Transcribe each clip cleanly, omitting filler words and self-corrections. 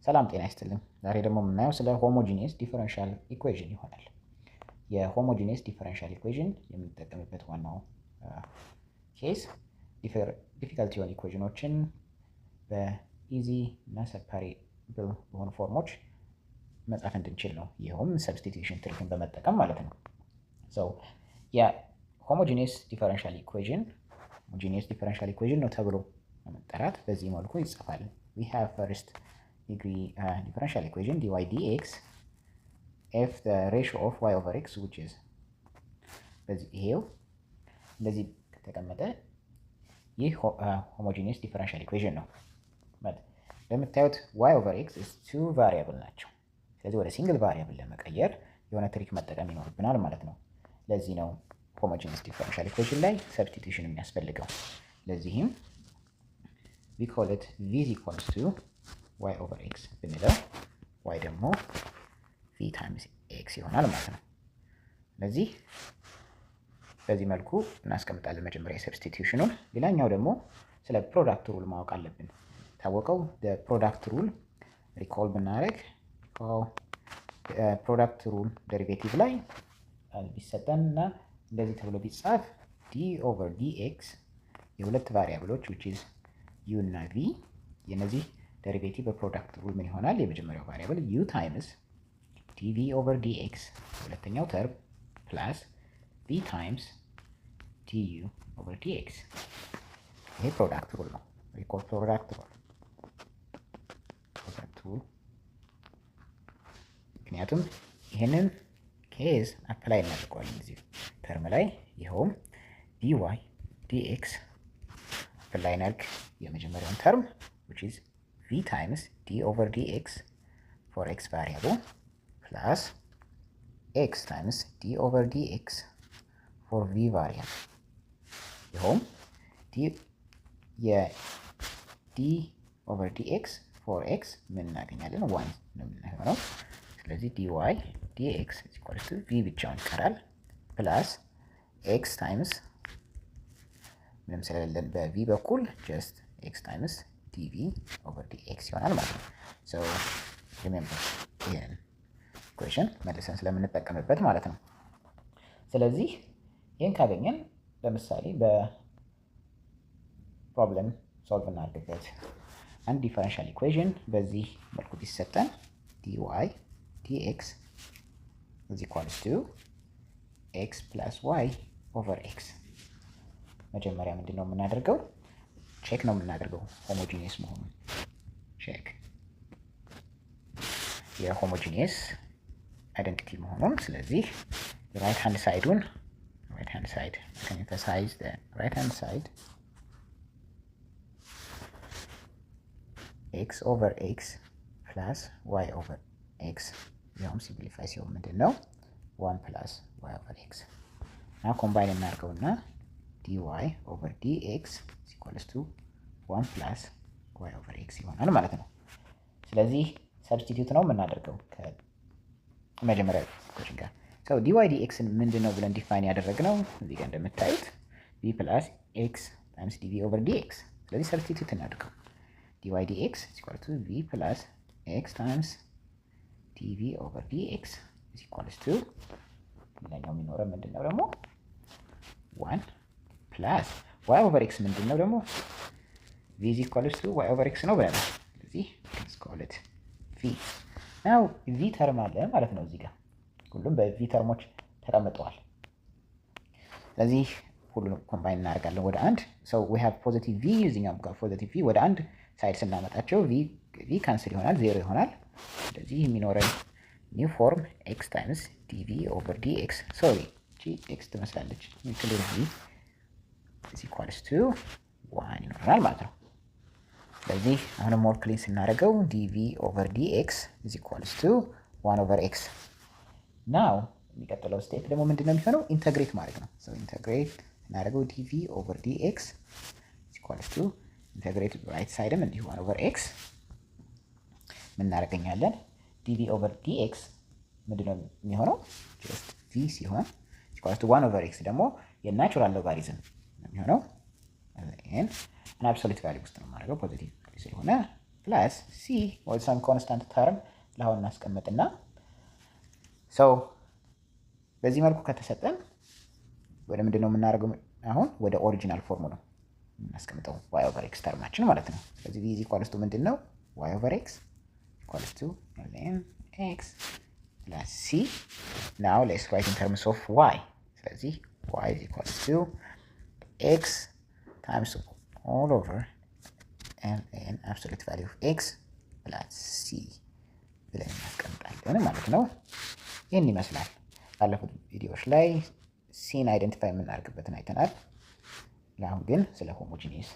ሰላም ጤና ይስጥልኝ። ዛሬ ደግሞ የምናየው ስለ homogeneous differential equation ይሆናል። የ homogeneous differential equation የምንጠቀምበት ዋናው case difficult የሆኑ equation ኖችን በ easy እና separable በሆኑ form ኦች መጻፍ እንድንችል ነው። ይኸውም substitution trick ን በመጠቀም ማለት ነው። So የ homogeneous differential equation homogeneous differential equation ነው ተብሎ ለመጠራት በዚህ መልኩ ይጻፋል። We have first degree differential equation dy dx if the ratio of y over x, which is በዚህ ይሄው እንደዚህ ከተቀመጠ ይህ homogeneous differential equation ነው። እንደምታዩት y over x is two variable ናቸው። ስለዚህ ወደ single variable ለመቀየር የሆነ trick መጠቀም ይኖርብናል ማለት ነው። ለዚህ ነው homogeneous differential equation ላይ substitution የሚያስፈልገው። ለዚህም we call it v is equals to y over x ብንለው y ደግሞ v times x ይሆናል ማለት ነው። ስለዚህ በዚህ መልኩ እናስቀምጣለን መጀመሪያ የ substitution ኑን። ሌላኛው ደግሞ ስለ product rule ማወቅ አለብን። ታወቀው product rule recall ብናደርግ product rule derivative ላይ ቢሰጠን እና እንደዚህ ተብሎ ቢጻፍ d over dx የሁለት variable ኦች, which is u እና v፣ የነዚህ derivative በ product rule ምን ይሆናል? የመጀመሪያው variable u times dv over dx ሁለተኛው term plus v times du over dx። ይሄ product rule ነው። Recall product rule ምክንያቱም ይህንን case apply እናደርገዋለን እዚህ term ላይ። ይኸውም dy dx apply እናድርግ የመጀመሪያውን term, which is v times d over dx for x variable plus x times d over dx for v variable። ይኸውም የ d over dx for x ምን እናገኛለን? One ነው የምናገኘው። ስለዚህ dy dx equals to v ብቻውን ይቀራል plus x times ምንም ስለሌለን በ v በኩል just x times dv over dx ይሆናል ማለት ነው። So remember ይህንን equation መልሰን ስለምንጠቀምበት ማለት ነው። ስለዚህ ይህን ካገኘን ለምሳሌ በ problem solve እናድርግበት። አንድ differential equation በዚህ መልኩ ቢሰጠን dy dx is equals to x plus y over x። መጀመሪያ ምንድን ነው የምናደርገው? Check ነው የምናደርገው homogeneous መሆኑን፣ check የ homogeneous identity መሆኑን። ስለዚህ right hand side ኡን right hand side can emphasize the right hand side, x over x plus y over x። ያውም simplify ሲሆን ምንድን ነው? One plus y over x እና combine እናድርገውና dy over dx equals to one plus y over x ይሆናል ማለት ነው። ስለዚህ substitute ነው የምናደርገው ከመጀመሪያ equation ጋር። So dy dx ን ምንድን ነው ብለን define ያደረግነው? እዚህ ጋር እንደምታዩት v plus x times dv over dx። ስለዚህ substitute እናድርገው። Dy dx equal to v plus x times dv over dx equals to ሌላኛው የሚኖረን ምንድን ነው ደግሞ? One plus y over x ምንድን ነው ደግሞ? V is equals to y over x ነው ብለናል። ስለዚህ let's call it v። Now v term አለ ማለት ነው። እዚህ ጋር ሁሉም በ v term ኦች ተቀምጠዋል። ስለዚህ ሁሉንም combine እናደርጋለን ወደ አንድ። So we have positive v፣ እዚህኛው ጋር positive v፣ ወደ አንድ side ስናመጣቸው v v cancel ይሆናል፣ ዜሮ ይሆናል። ስለዚህ የሚኖረን new form x times dv over dx፣ sorry፣ ቺ x ትመስላለች፣ clear v is equals to one ይኖረናል ማለት ነው። ስለዚህ አሁንም more clean ስናደርገው dv over dx is equals to one over x። Now የሚቀጥለው step ደግሞ ምንድን ነው የሚሆነው? Integrate ማድረግ ነው። So integrate እናደርገው dv over dx is equals to integrate right side ም እንዲሁ one over x። ምን እናደርገኛለን? dv over dx ምንድን ነው የሚሆነው? Just v ሲሆን equals to one over x ደግሞ የ natural logarithm ነው የሚሆነው። ይሄን absolute value ውስጥ ነው የማደርገው positive ስለሆነ plus c or some constant term ለአሁን እናስቀምጥና so በዚህ መልኩ ከተሰጠን ወደ ምንድን ነው የምናደርገው? አሁን ወደ original form ኡ ነው የምናስቀምጠው y over x term ኣችን ማለት ነው። ስለዚህ v is equals to ምንድን ነው? Y over x equals to ln x plus c። Now let's write in terms of y። ስለዚህ y is equals to x times all over ln absolute value of x plus c ብለን እናስቀምጣለን ማለት ነው። ይህን ይመስላል። ባለፉት ቪዲዮዎች ላይ c ን identify የምናደርግበትን አይተናል። ለአሁን ግን ስለ homogeneous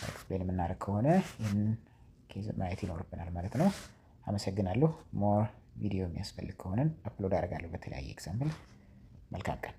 explain የምናደርግ ከሆነ ይህን case ማየት ይኖርብናል ማለት ነው። አመሰግናለሁ። More ቪዲዮ የሚያስፈልግ ከሆነን upload አደርጋለሁ በተለያየ example። መልካም ቀን።